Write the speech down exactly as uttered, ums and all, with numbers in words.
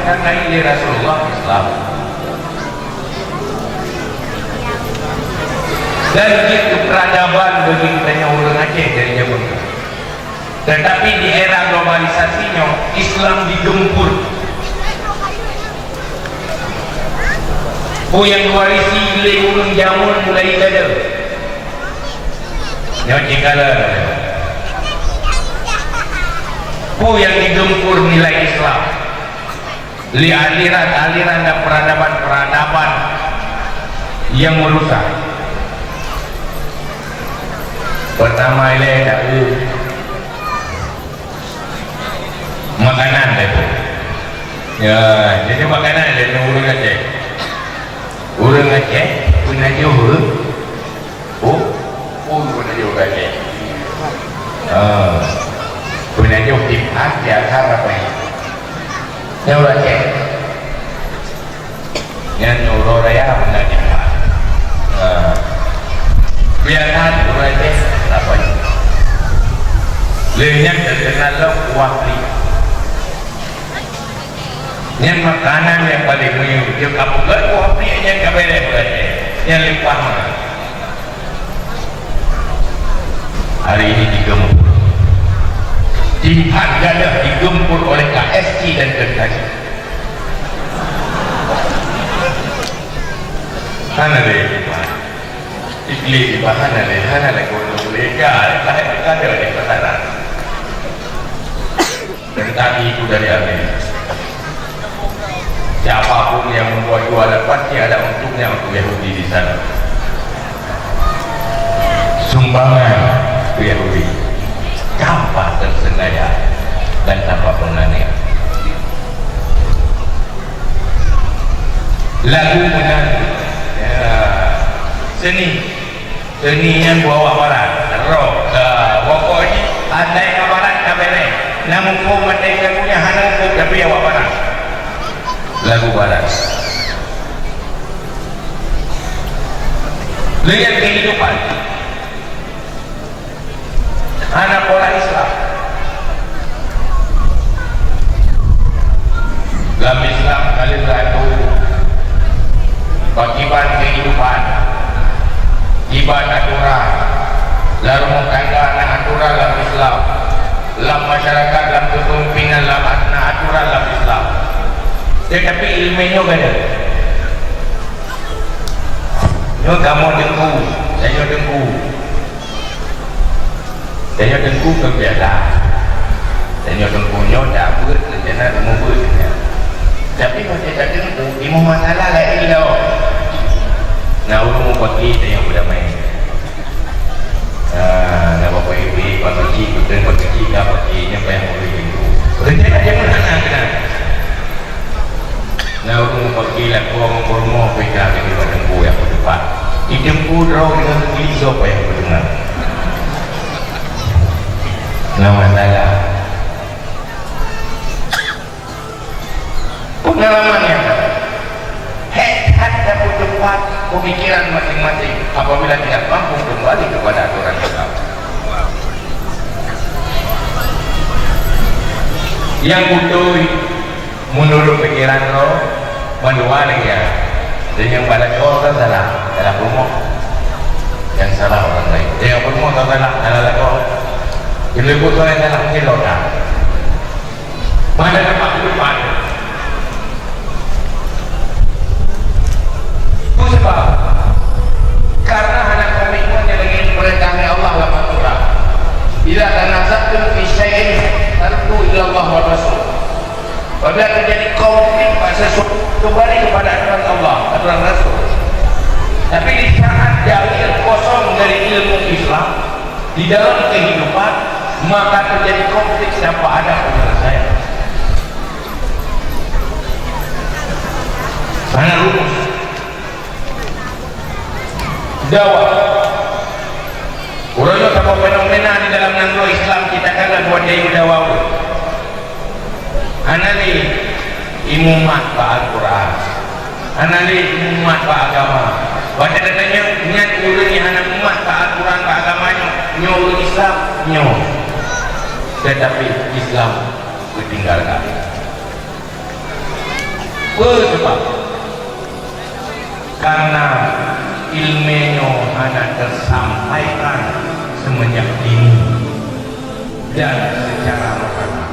Karena ini Rasulullah Islam. Dan jeuet keu peradaban bagi geutanyoe ureuëng Aceh dari zaman dulu. Tetapi di era globalisasi nyoe, Islam digempur. Peue nyang diwarisi lé ureuëng jameun mulai gadôh. Nyoe cit kala. Peue nyang digempur nilai Islam? Lé aliran-aliran dan peradaban-peradaban nyang merusak. Pertama ilée dakwah makanan lé. Ya, jadi makanan lé ureuëng Aceh. Ureuëng Aceh peunajoh. Oh, pun peunajoh gajah. Ah, peunajoh Timpan di atas apa ni? Nyoe gajah. Nyan nyoe uroe raya peunajoh Timpan. Ah. Biasa ureuëng Aceh apa ni? Lé nyan terkenal lom kuah pli. Nyan makanan nyang paleng meuyue. Jeuet ka peugöt buah piek nyan ka bèrèh beurati. Nyan leupah meunan. Hari ini digempur. Timpan gadôh digempur oleh K S C dan K K C. Hana lé Timpan. Iklik di bahan ada, hana lé gunong lega, lahé ka ada di pasaran. Tentang itu dari Amerika. Siapapun yang membuat jualan, pasti ada untungnya untuk Yahudi di sana. Sumbangan ke Yahudi tanpa tersengaja dan tanpa penganiayaan. Lagu meunan, ya, seni. Seni nyan buah awak barat. Roh, ka, pokok jih, andai ka barat ka bèrèh. Na muphom maté lagu nyan hana muphom, tapi awak barat. Lagu barat. Lé nyan kehidupan. Hana pola Islam. Lam Islam ka lheueh atu pakiban kehidupan, kiban aturan. Lam rumah tangga na aturan lam Islam. Lam masyarakat, lam kepemimpinan, lam at-, na aturan lam Islam. Tetapi ileumèe nyoe ka na. Nyoe kamoe teungku, tanyoe teungku. Tanyoe teungku kon biasa. Tanyoe teungku nyoe dak beuet rencana teumeubuet. Tapi watèe tateungku, timbul masalah laén lom. Na ureueng mupaki tanyoe beudamai. Ah, na bapak ibu, pak keuchik, beutôi pak keuchik, ka paki, nyan payah ureueng teungku. Rencana jameun hana keunan. Na ureueng peugi lakoe ngon peurumoh pih ka geubri bak teungku nyang peuteupat. Di teungku droe deungon geulisoe payah peudeungoe. Na masalah. Pengalaman nyata. Hék that tapeuteupat pemikiran masing-masing apabila tidak mampu kembali kepada aturan Islam. Nyang beutôi, meunurot pikiran droe, mandua lagèe nyan. Deungon bak lakoe kan salah, salah peurumoh. Nyang salah orang lain. Deungon peurumoh kan salah, salah lakoe. Keuneuk buet salah, salah mungkin lota. Pada tempat kehidupan. Peue sabab? Karena hana komitmen nyang lagèe dipeurintah lé Allah lam aturan. "Idza tanaza'tum fi syai'in farudduhu ila Allah wa Rasul." Apabila terjadi konflik, maka sesuatu kembali kepada aturan Allah, aturan Rasul. Tapi di saat dalil kosong dari ilmu Islam di dalam kehidupan, maka terjadi konflik tanpa ada penyelesaian. Sangat rumus. Dawa. Uroe nyoe saboh fenomena di dalam nanggroe Islam kita kalon buat jayue dawa. Hana lé imumat bak Al-Quran. Hana lé imumat bak agama. Watèe tatanyong, nyan ureueng nyang hana mumat bak Al-Quran, bak agama nyoe, nyoe ureueng Islam, nyoe. Tetapi Islam geutinggalkan. Peue sabab? Karena ilmu nyoe hana teusampaikan seumeunjak dini dan secara merata.